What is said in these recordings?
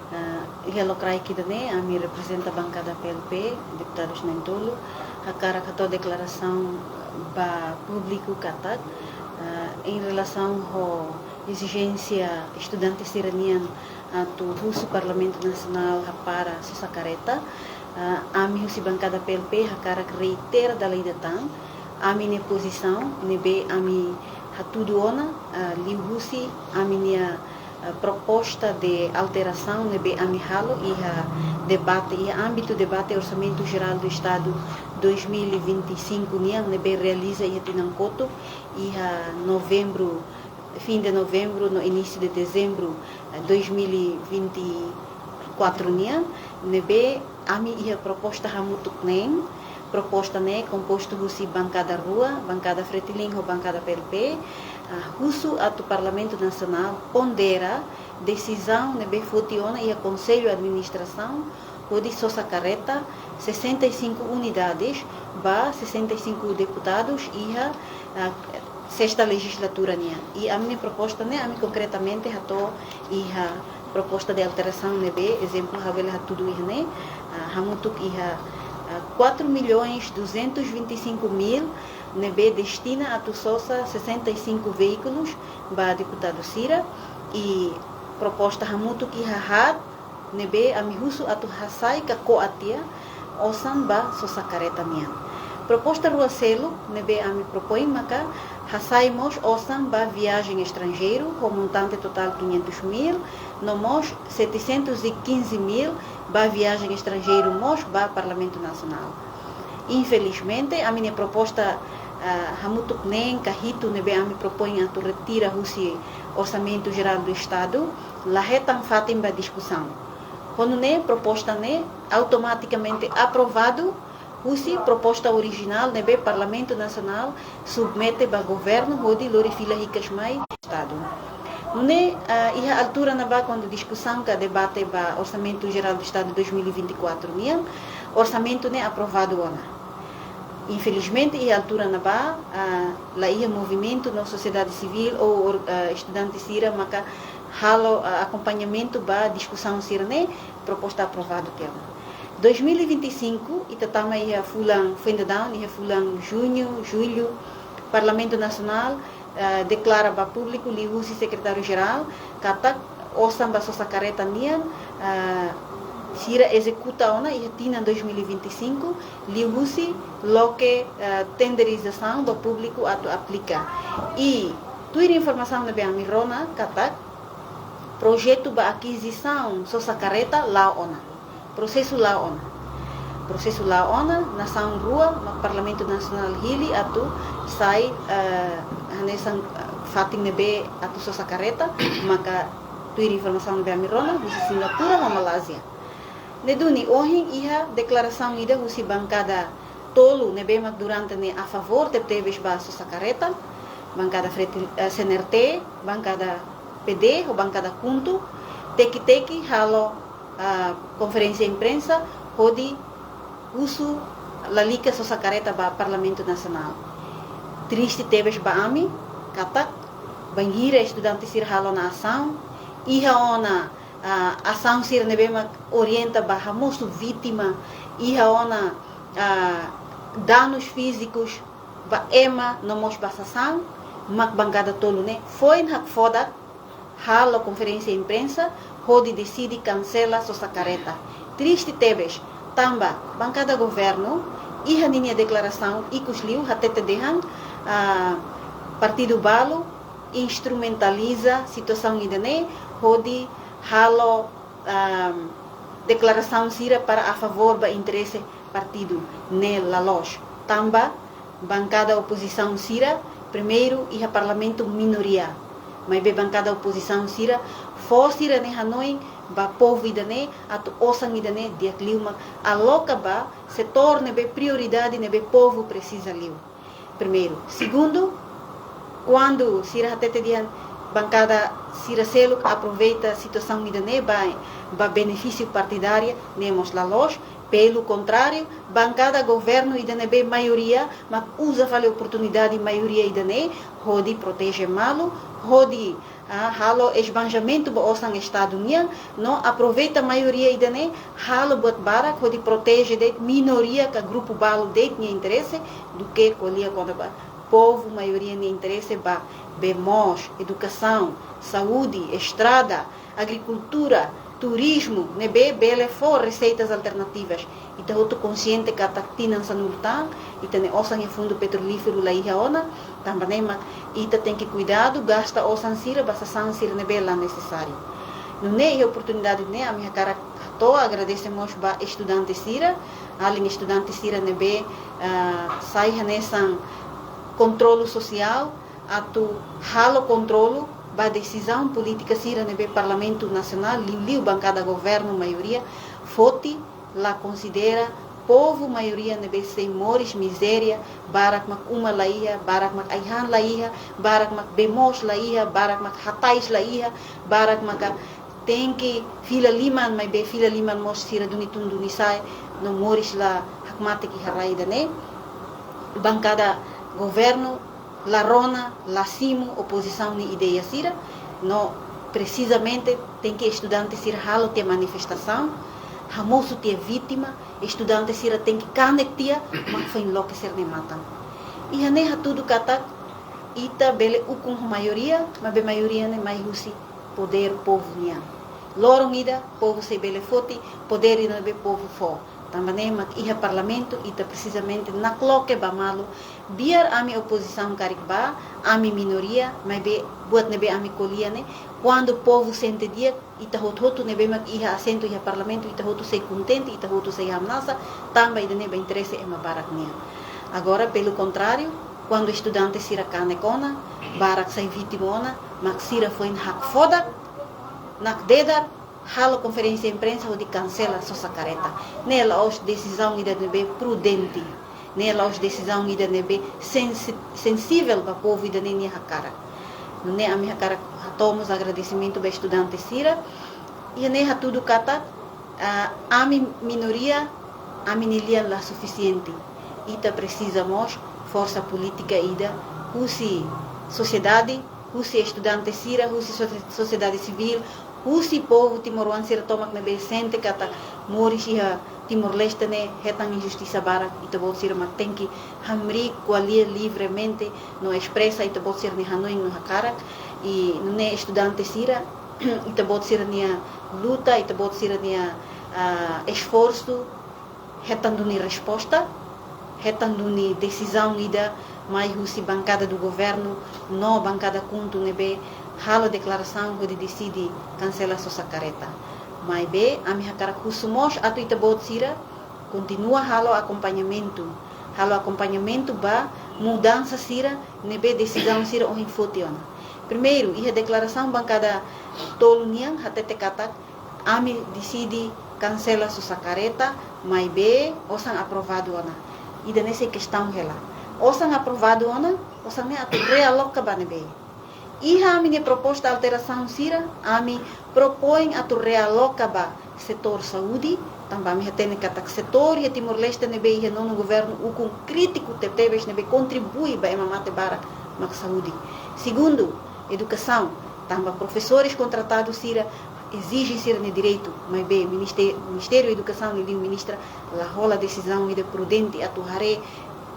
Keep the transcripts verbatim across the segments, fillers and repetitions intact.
Ah, iha lokraik ida-ne'e, ami reprezenta bankada P L P, deputadus na'in-tolu, hakarak hato'o deklarasaun ba públiku katak, ah, em relasaun ho ezijénsia estudante sira-nian atu husu Parlamentu Nasionál hapara sosa kareta, ah, ami husi bankada P L P hakarak reitera dala ida tan ami-nia pozisaun ne'ebé ami hatudu ona, ah, liuhusi ami-nia, ah, proposta de alterasaun ne'ebé ami halo iha debate, iha ámbitu debate Orsamentu Jerál do Estadu dois mil e vinte e cinco nian ne'ebé realiza iha tinan kotuk, iha novembru, fim de novembro no início de dezembro, eh, dois mil e vinte e quatro nian, ne'ebé ami iha proposta hamutuk neen. Proposta ne'e kompostu husi bankada rua, bankada Fretilin ho bankada P L P, ah, husu atu Parlamentu Nasionál pondera desizaun ne'ebé foti ona iha Konsellu Administrasaun hodi sosa kareta sessenta e cinco unidades ba sessenta e cinco deputadus iha, ah, sesta lejislatura nian. I ami-nia proposta ne'e, ami konkretamente hato'o iha proposta de alterasaun ne'ebé, ezemplu, ha'u bele hatudu iha ne'e, ah, hamutuk iha, ah, quatro milhões duzentos e vinte e cinco mil ne'ebé destina atu sosa sessenta e cinco veículos ba deputadu sira, i proposta hamutuk iha haat ne'ebé ami husu atu hasai ka ko'a tiha osan ba sosa kareta nian. Proposta rua seluk ne'ebé ami propoin maka hasai mós osan ba viajen estranjeiru ho montante totál quinhentos mil, no mós setecentos e quinze mil ba viajen estranjeiru mós ba Parlamentu Nasionál. Infelizmente, ami-nia proposta, ah, hamutuk neen ka hitu ne'ebé ami propoin atu retira husi Orsamentu Jerál do Estadu, la hetan fatin ba diskusaun. Ho nune'e proposta ne'e automatikamente aprovadu husi proposta orijinál ne'ebé Parlamentu Nasionál submete ba governu hodi lori fila hikas mai Estadu. Nune'e, ah, iha altura ne'ebá kuandu diskusaun ka debate ba Orsamentu Jerál do Estadu dois mil e vinte e quatro nian, orsamentu ne'e aprovadu ona. Infelizmente, iha altura ne'ebá, ah, la iha movimentu no sosiedade sivíl ou or-, ah, estudante sira maka halo, ah, akompañamentu ba diskusaun sira-ne'e, proposta aprovadu tiha ona. Dois mil e vinte e cinco, ita tama iha fulan foin daudaun, iha fulan juñu, jullu, Parlamentu Nasionál, ah, deklara ba públiku liuhusi Sekretáriu Jerál katak osan ba sosa kareta nian, ah, sira ezekuta ona iha tinan dois mil e vinte e cinco, liuhusi loke, ah, tenderizasaun ba públiku atu aplika. I tuir informasaun ne'ebé ami rona katak projetu ba akizisaun sosa kareta la'o ona. Prosesu la'o ona. Prosesu la'o ona, nasaun rua mak Parlamentu Nasionál hili atu sai, eh, hanesan, eh, fatin ne'ebé atu sosa kareta, maka tuir informasaun ne'ebé ami rona, husi Singapura ho Malázia. Ne'e duni ohin iha deklarasaun ida husi bankada tolu ne'ebé mak durante ne'e a favór tebetebes ba sosa kareta, bankada Freti-, eh, C N R T, bankada P D ho bankada KHUNTO, teki-teki halo, ah, konferénsia imprensa hodi husu lalika sosa kareta ba Parlamentu Nasionál. Triste tebes ba ami katak bainhira estudante sira halo ona asaun, iha ona, ah, asaun sira ne'ebé mak orienta ba hamosu vítima, iha ona, ah, danus fízikus ba ema no mós ba sasán, mak bankada tolu ne'e foin hakfodak halo konferénsia imprensa hodi deside kansela sosa kareta. Triste tebes, tanba bankada governu iha ninia deklarasaun ikus liu hatete dehan, ah, partidu balu instrumentaliza situasaun ida-ne'e hodi halo, ah, deklarasaun sira para a favór ba interese partidu. Ne'e la loos. Tanba bankada opozisaun sira, primeiru, iha parlamentu minoria. Maibé bankada opozisaun sira fó sira-nia hanoin ba povu ida-ne'e, atu osan ida-ne'e di'ak liu mak aloka ba setór ne'ebé prioridade ne'ebé povu presiza liu. Primeiru. Segundu, kuandu sira hatete dehan bankada sira seluk aproveita situasaun ida-ne'e ba, ba benefísiu partidária, ne'e mós la loos. Pelu kontráriu, bankada governu ida ne'ebé maioria mak uza fali oportunidade maioria ida-ne'e hodi proteje malu, hodi, ah, halo esbanjamentu ba osan Estadu nian, no aproveita maioria ida-ne'e, halo buat barak hodi proteje de'it minoria ka grupu balu de'it nia interese, duké ko'alia kona-ba povu maioria nia interese ba bee moos, edukasaun, saúde, estrada, agrikultura, turizmu, ne'ebé bele fó reseitas alternativas. Ita hotu konsiente katak tinan sanulu tan, ita-nia osan iha Fundu Petrolíferu la iha ona, tanba ne'e mak ita tenke kuidadu, gasta osan sira ba sasán sira ne'ebé la nesesáriu. Nune'e iha oportunidade ne'e, ami hakarak hato'o agradese mós ba estudante sira, alin estudante sira ne'ebé, ah, sai hanesan kontrolu sosiál, atu halo kontrolu ba desizaun polítika sira ne'ebé Parlamentu Nasionál, liuliu bankada governu maioria, foti la konsidera povu maioria ne'ebé sei moris mizéria, barak mak uma la iha, barak mak ai-han la iha, barak mak bee moos la iha, barak mak hatais la iha, barak maka tenke fila liman, maibé fila liman mós sira duni tun duni sa'e, no moris la hakmatek iha rai ida-ne'e. Bankada governu la rona, la simu opozisaun nia ideia sira, no presizamente tenke estudante sira halo tiha manifestasaun, hamosu tiha vítima, estudante sira tenke kanek tiha, mak foin loke sira-nia matan. Iha ne'e hatudu katak ita bele ukun ho maioria, maibé maioria ne'e mai husi podér povu nian. Loron ida, povu sei bele foti podér ida ne'ebé povu fó. Tanba ne'e mak iha Parlamentu, ita presizamente nakloke ba malu, biar ami opozisaun karik bá, ami minoria, maibé buat ne'ebé ami ko'alia ne'e, kuandu povu sente di'ak, ita hotu-hotu ne'ebé mak iha asentu iha Parlamentu, ita hotu sei kontente, ita hotu sei hamnasa, tanba ida-ne'e ba interese ema barak nian. Agora, pelu kontráriu, kuandu estudante sira kanek ona, barak sai vítima ona, mak sira foin hakfodak, nakdedar, halo konferénsia imprensa hodi kansela sosa karreta. Ne'e la'ós desizaun ida ne'ebé prudente. Ne'e la'ós desizaun ida ne'ebé sensi-, sensivel ba povu ida-ne'e nia hakarak. Nune'e ami hakarak hato'o mós agradesimentu ba estudante sira. Iha ne'e hatudu katak, ah, ami minoria, ami-nia lian la sufisiente. Ita presiza mós forsa polítika ida husi sosiedade, husi estudante sira, husi sosie-, sosiedade sivíl, husi povu timoroan sira tomak ne'ebé sente katak moris iha Timor-Leste ne'e hetan injustisa barak, ita-boot sira mak tenke hamriik ko'alia livremente no espresa ita-boot sira-nia hanoin no hakarak. I nune'e estudante sira, ita-boot sira-nia luta, ita-boot sira-nia, ah, esforsu, hetan duni resposta, hetan duni desizaun ida mai husi bankada do governu no bankada KHUNTO ne'ebé halo deklarasaun hodi deside kansela sosa karreta. Maibé, ami hakarak husu mós atu ita-boot sira kontinua halo akompañamentu, halo akompañamentu ba mudansa sira ne'ebé desizaun sira ohin foti ona. Primeiru, iha deklarasaun bankada tolu nian hatete katak ami deside kansela sosa karreta, maibé osan aprovadu ona. Ida-ne'e sei kestaun hela. Osan aprovadu ona, osan ne'e atu realoka ba ne'ebé? Iha ami-nia proposta alterasaun sira, ami propoin atu realoka ba setór saúde, tanba ami hatene katak setór iha Timor-Leste ne'ebé iha nonu governu ukun krítiku tebetebes ne'ebé kontribui ba ema mate barak mak saúde. Segundu, edukasaun, tanba profesores kontratadu sira ezije sira-nia direitu, maibé Ministé-, Ministériu Edukasaun liuliu ministra la hola desizaun ida prudente atu haree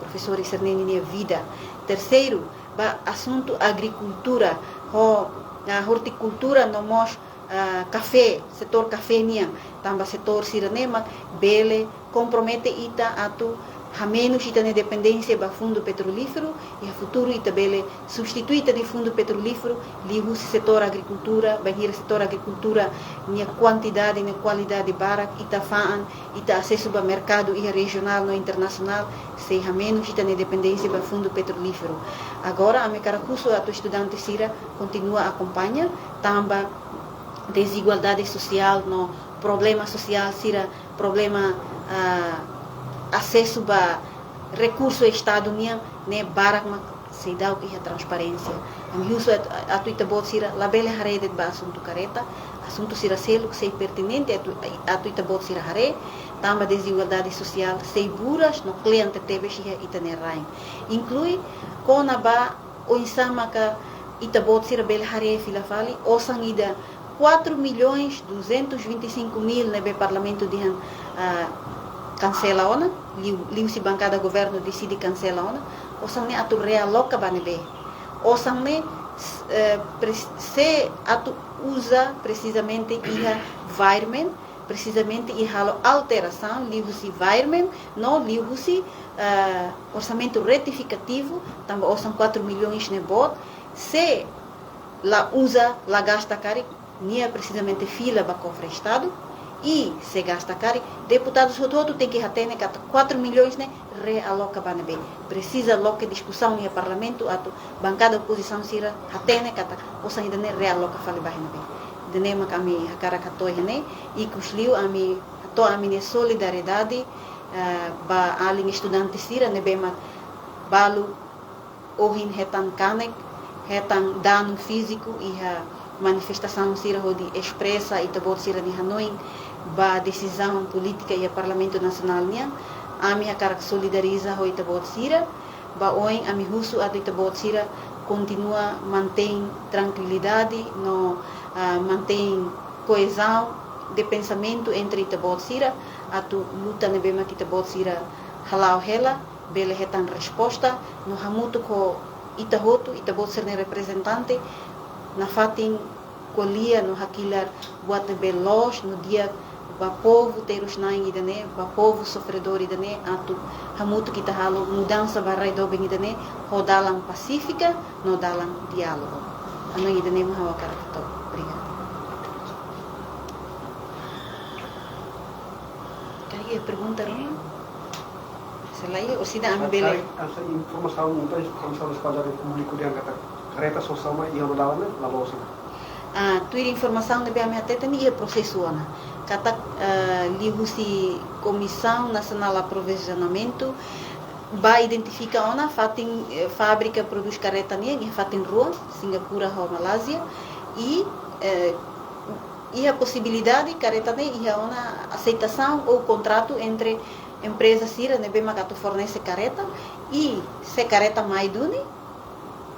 profesores sira-ne'e nia vida. Terseiru, ba asuntu agrikultura, ho, ah, ortikultura no mós, ah, kafé, setór kafé nian, tanba setór sira-ne'e mak bele kompromete ita atu hamenus ita-nia dependénsia ba Fundu Petrolíferu, iha futuru ita bele substitui ita-nia Fundu Petrolíferu liuhusi setór agrikultura, bainhira setór agrikultura nia kuantidade, nia kualidade barak, ita fa'an, ita asesu ba merkadu iha rejionál no internasionál, sei hamenus ita-nia dependénsia ba Fundu Petrolíferu. Agora, ami hakarak husu atu estudante sira kontinua akompaña, tanba dezigualdade sosiál no problema sosiál sira, problema, ah, asesu ba rekursu Estadu nian ne'e barak mak seidauk iha transparénsia. Ami husu atu, atu ita-boot sira labele haree de'it ba asuntu karreta, asuntu sira seluk sei pertinente atu, atu ita-boot sira haree, tanba dezigualdade sosiál sei buras no kle'an tebetebes iha ita-nia rain. Inklui kona-ba oinsá maka ita-boot sira bele haree fila fali, osan ida quatro milhões duzentos vinte e cinco mil ne'ebé Parlamentu dehan, ah, kansela ona, liu, liuhusi bankada governu deside kansela ona, osan ne'e atu realoka ba ne'ebé? Osan ne'e, s-, eh, pres-, se atu uza presizamente iha environment, presizamente iha halo alterasaun liuhusi environment, no liuhusi, eh, orsamentu retifikativu, tanba osan quatro milhões ne'e boot, se la uza, la gasta karik, nia presizamente fila ba kofre Estadu, i se gasta karik, deputadus hotu-hotu tenke hatene katak quatro milhões ne'e realoka ba ne'ebé. Presiza loke diskusaun iha Parlamentu atu bankada opozisaun sira hatene katak osan ida-ne'e realoka fali ba iha ne'ebé. Ida-ne'e mak ami hakarak hato'o iha ne'e, ikusliu ami hato'o ami-nia solidariedade, eh, ba alin estudante sira ne'ebé mak balu ohin hetan kanek, hetan danu fíziku iha manifestasaun sira hodi espresa ita-boot sira-nia hanoin ba desizaun polítika iha Parlamentu Nasionál nian. Ami hakarak solidariza ho ita-boot sira, ba oin ami husu atu ita-boot sira kontinua mantein trankuilidade no, ah, mantein koezaun de pensamentu entre ita-boot sira, atu luta ne'ebé mak ita-boot sira hala'o hela, bele hetan resposta, no hamutuk ho ita hotu, ita-boot sira-nia reprezentante, nafatin ko'alia no hakilar buat ne'ebé loos no di'ak ba povu terus-na'in ida-ne'e, ba povu sofredór ida-ne'e, atu hamutuk ita halo mudansa ba rai doben ida-ne'e, ho dalan pasífika no dalan diálogu. Hanoin ida-ne'e mak ha'u hakarak hato'o. Obrigada. Karik iha pergunta ruma? Se lae, orsida ami bele. Karik, asa informasaun, entaun informasaun espalla ba públiku dehan katak kareta sosa mai iha ona dalan ne'e, la loos ona. Ah, tuir informasaun ne'ebé ami hateten iha prosesu ona. Katak, ah, liuhusi Komisaun Nasionál Aprovizionamentu, ba identifika ona fatin, eh, fábrika prodús kareta nian, iha fatin rua, Singapura ho Malázia, i, eh, iha posibilidade kareta ne'e iha ona aseitasaun ou kontratu entre empreza sira ne'ebé mak atu fornese kareta, i se kareta mai duni,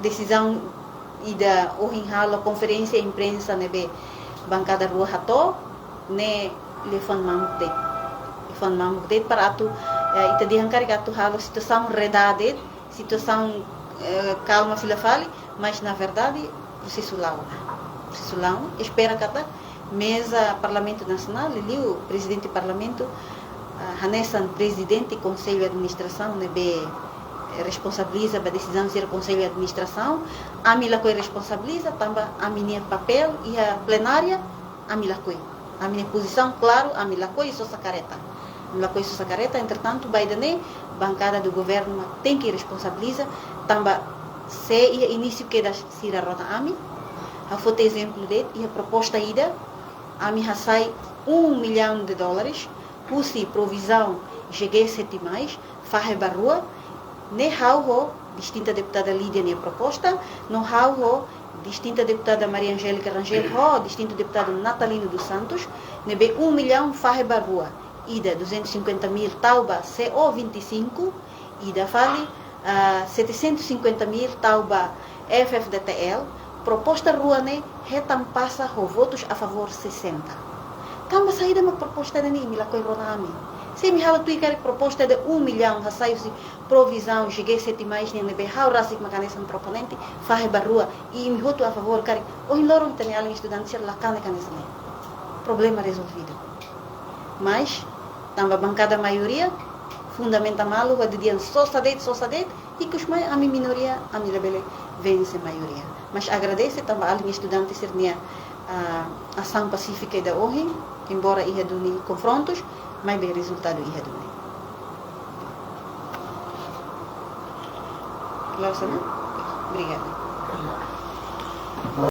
desizaun ida ohin halo konferénsia imprensa ne'ebé bankada rua hato'o, ne'e liafuan mamuk de'it. Liafuan mamuk de'it para atu, eh, ita dehan karik atu halo situasaun reda de'it, situasaun, eh, kalma fila fali, mas na verdade prosesu la'o ona. Prosesu la'o ona, espera katak meza Parlamentu Nasionál, liuliu Prezidente Parlamentu, ah, hanesan Prezidente Konsellu Administrasaun ne'ebé, eh, responsabiliza ba desizaun sira Konsellu Administrasaun, ami lakohi responsabiliza, tanba ami-nia papél iha plenária, ami lakohi. Ami-nia pozisaun klaru, ami lakohi sosa kareta. Ami lakohi sosa kareta, entretantu, ba ida-ne'e, bankada do governu mak tenke responsabiliza, tanba se iha inísiu kedas sira rona ami. Ha'u foti ezemplu de'it, iha proposta ida, ami hasai um milhão de dólares, husi provizaun G G sete mais, fahe ba rua, ne'e ha'u ho distinta deputada Lídia nia proposta, no ha'u ho distinta deputada Maria Angélica Rangel ho distintu deputadu Natalino dos Santos, ne'ebé um milhão fahe ba rua, ida duzentos e cinquenta mil tau ba C O vinte e cinco, ida fali, ah, setecentos e cinquenta mil tau ba F F D T L, proposta rua ne'e hetan pasa ho votus a favór sessenta. Tanba saida mak proposta ida-ne'e imi lakohi rona ami? Se imi halo tuir karik proposta de um milhão, hasai husi provizaun G G sete mais nian ne'ebé ha'u rasik mak hanesan proponente, fahe ba rua, i imi hotu a favór karik, ohin loron ita-nia alin estudante sira la kanek hanesan ne'e. Problema rezolvidu. Mas, tanba bankada maioria, fundamenta malu, hodi dehan sosa de'it, sosa de'it, ikus mai ami minoria, ami labele vense maioria. Mas agradese tanba alin estudante sira-nia, ah, asaun pasífika ida ohin, embora iha duni konfrontus, maibé rezultadu iha duni. Klaru, Sana? Obrigada.